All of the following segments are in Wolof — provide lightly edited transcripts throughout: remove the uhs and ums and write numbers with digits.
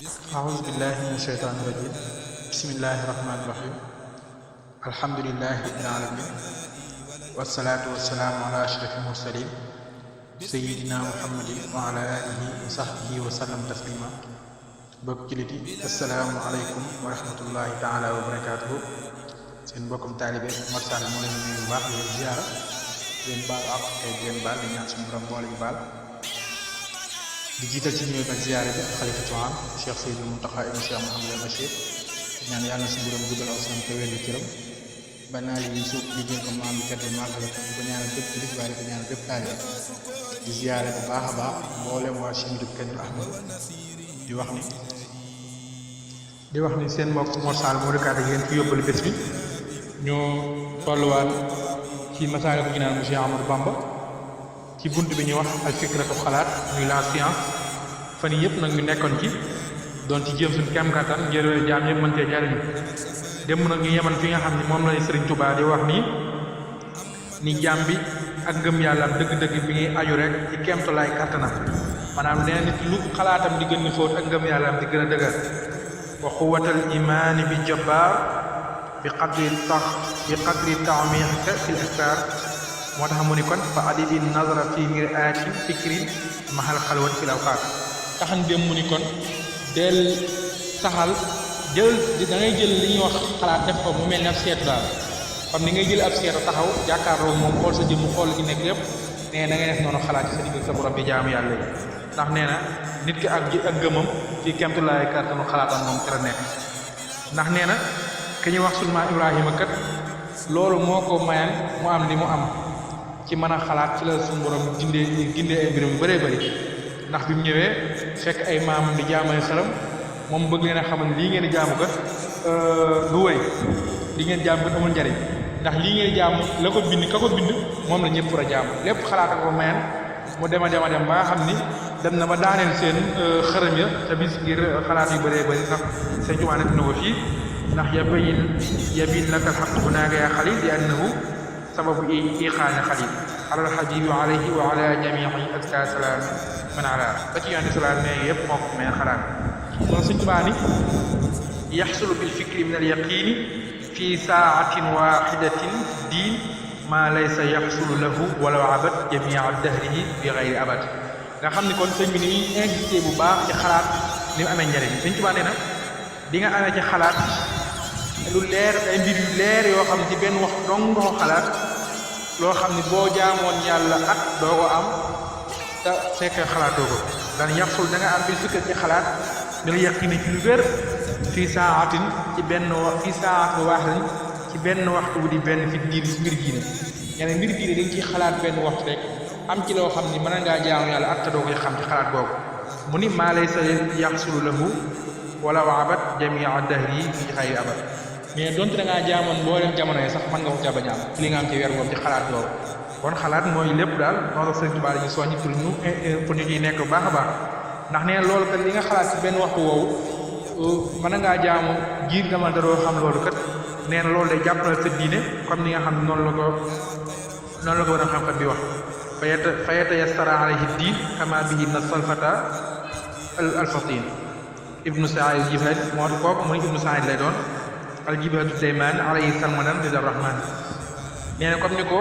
أعوذ بالله من الشيطان الرجيم بسم الله الرحمن الرحيم الحمد لله رب العالمين والصلاة والسلام على أشرف المرسلين سيدنا محمد وعلى آله وصحبه وسلم تسليما bokk jullit yi assalaamu aleykum wa rahmatullahi taala wa barakaatuhu seen mbokkum taalibe Mor Sall moo leen nuyu bu baax di leen ziyaara di leen baal ak di leen baal di ñaan suñu borom boole ñu baal di jiital ci ñëw ak ziyaare bi xalifatu am Cheikh Seydou Mountakha ibn Cheikh Mouhamadou Bachir ñaan yàlla suñu borom guddal aw sanam te wér cëram ba naa yi suuf liggéey ko maam bi tedd màggal ko ba ñaanal bépp jullit waaye ko ñaanal bépp taalibe di ziyaare bu baax a baax mboolem waa Chimidou Kenn Ahmad di wax ni seen mbokk Mor Sall moo dëkkaat ak yéen fi yóbbalu bés bi ñoo tolluwaat ci Masaalikul Jinaan Cheikh Ahmadou Bamba ci bunt bi ñuy wax al fikratu xalaat muy la science fan yii yëpp nag ñu nekkoon ci doon ci jéem suñu kem kattan ngir jaam yëpp mën cee jariñu dem nag ñu yeman fi nga xam ne moom la Sëriñ Tuubaa di wax ni jaam bi ak ngëm yàlla dëgg-dëgg mi ngi aju rek ci kemtulaay kattanam maanaam nee nit lu xalaatam di gën a xóot ak ngëm yàlla di gën a dëgër wa quwwatal imaani bi jabbaar bi qadri ta'miqika fil afkaar moo tax mu ni kon fa adibi nazara fi mir'aati fikrin mahal xalwat fil awqaat taxan dem mu ni kon del saxal da ngay jël li ñuy wax xalaat def ko mu mel ne ab seetu daal comme ni ngay jël ab seetu taxaw jàkkaarloo moom xool sa jëmm xool gi nekk yëpp nee da ngay def noonu xalaat ci sa digg sa borom bi jaamu yàlla yi ndax nee na nit ki ak gëmam ci kemtulaay kàttanu xalaatam moom ci la nekk ndax nee na ki ñuy wax sunu maam Ibrahima kat loolu moo ko mayan mu am li mu am ci mën a xalaat ci la suñu borom gindee ay mbirum yu bëree bëri ndax bi mu ñëwee fekk ay maamam di jaamay xaram moom bëgg leen a xamal lii ngeen di jaamu kat du wëy li ngeen jaamu kat amul njariñ ndax lii ngeen di jaamu la ko bind ka ko bind moom la ñëpp war a jaamu lépp xalaat ko mayan mu dem ba nga xam ni dem na ba daaneel seen xërëm ya te bis ngir xalaat yu bëree bëri sax sëñ Tuubaa nekk na ko fii ndax yabin laka alxaq hunaaka yaa xalil li annahu sababu iqaani xalil alal xabibi alayhi wa ala jamii azka salaam man ala ba ci yonent salaam ne yëpp moo ko may xalaat moom sëñ Tuubaa ni yaxsulu bil fikri min al yaqini fi saatin waxidatin diin maa laysa yaxsulu lahu wala abad jamia dahrihi bi gayri abad nga xam ni kon sëñ bi ni muy insisté bu baax ci xalaat ni mu amee njariñ sëñ Tuubaa nee na di nga amee ci xalaat lu leer ay mbir yu leer yoo xam ne ci benn wax dong nga ko xalaat loo xam ni boo jaamoon yàlla at doo ko am te fekk xalaatoo ko daan yaxsul da nga am bi sukkat ci xalaat dala yaqini ci lu wér fii saatin ci benn fii saatin waaxin ci benn waxtu bu di benn fi diin mbir diine ñeneen mbir diine dañ ciy xalaat benn waxtu rek am ci loo xam ni mën ngaa jaamu yàlla at te doo koy xam ci xalaat boobu mu ni maa laysa yaxsulu lahu wala waabat jamia dahri fi xayri abad mais donte da ngaa jaamoon mboolem jamono yi sax mën nga ko ca bañ a am li nga am ci weer boobu ci xalaat boobu kon xalaat mooy lépp daal moo tax Sëriñ Tuubaa dañuy soññi pour ñu ciy nekk bu baax a baax ndax nee na loolu kat li nga xalaat ci benn waxtu woowu mën ngaa jaamu jiir nga mën da doo xam loolu kat nee na loolu day jàppale sa diine comme ni nga xam ne noonu la ko war a xam-xam bi wax fayata yassara alayhi diin kama bihi na salfata al fatin ibnu said jibhat moo tax kooku mu ne ibnu said lay doon al jibhatu dayman alayhi salmanan lil rahman nee na comme ni ko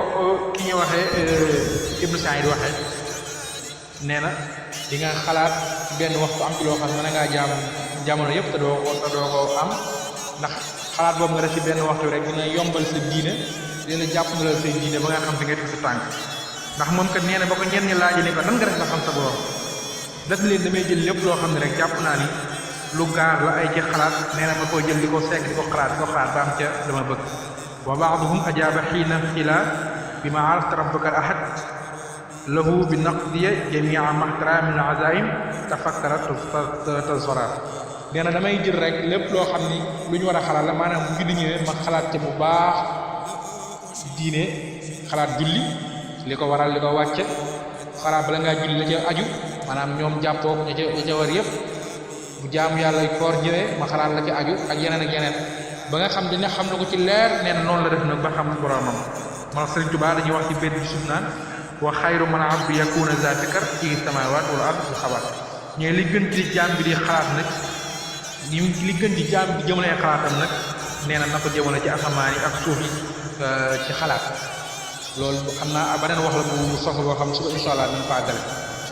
ki ñu waxee ibnu said waxee nee na di nga xalaat benn waxtu am ci loo xam ne mën ngaa jaamu jamono yëpp te doo ko am ndax xalaat boobu nga def ci benn waxtu rek dina yombal sa diine dina jàpp na la say diine ba nga xam fi nga teg sa tànk ndax moom kat nee na ba ko ñenn ñi laaj ni ko nan nga def ba xam sa borom def leen damay jël lépp loo xam ne rek jàpp naa ni lu gaar la ay ci xalaat nee na ma koy jël di ko segg di ko xalaat ba am ca dama bëgg wa baaduhum ajaaba xiina xila bi ma arafta rabbaka al ahad lahu bi naqdiya jamia maxtara min al azaim tafakkara tazfara nee na damay jël rek lépp loo xam ni lu ñu war a xalaat la maanaam bu julli ñëwee ma xalaat ca bu baax diine xalaat julli li ko waral li ko wàcce xalaat bala ngaa julli la ca aju maanaam ñoom jàppoo ña ca war yëpp bu jaamu yàlla koor ñëwee ma xalaat la ca aju ak yeneen ak yeneen ba nga xam dina xam na ko ci leer nee na noonu la def nag ba xam boromam moo Sëriñ Tuubaa dañuy wax ci benn bi suuf naan wa xayru man abdu yakuna za fikr fi samawat wal ard bu xabaat ñee li gën ci jaam bi di xalaat nag li gën di jaam di jëmale ay xalaatam nag nee na ko jëmale ci asamaan yi ak suuf yi ci xalaat loolu xam naa beneen wax la bu soxla boo xam suba incha allah nañ ko àggale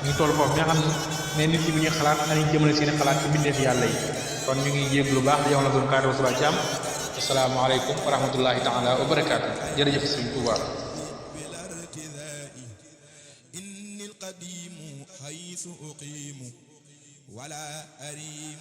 ñu toll foofu nga xam ne nit ñi bu ñuy xalaat nañu jëmale seen xalaat ci mbindeef yàlla yi kon ñu ngi yéeg lu baax di wax la doon kaddu suba jàmm asalaamaaleykum wa rahmatullahi taala wa barakaatu jërëjëf sëñ Tuubaa القديم حيث أقيم ولا أريم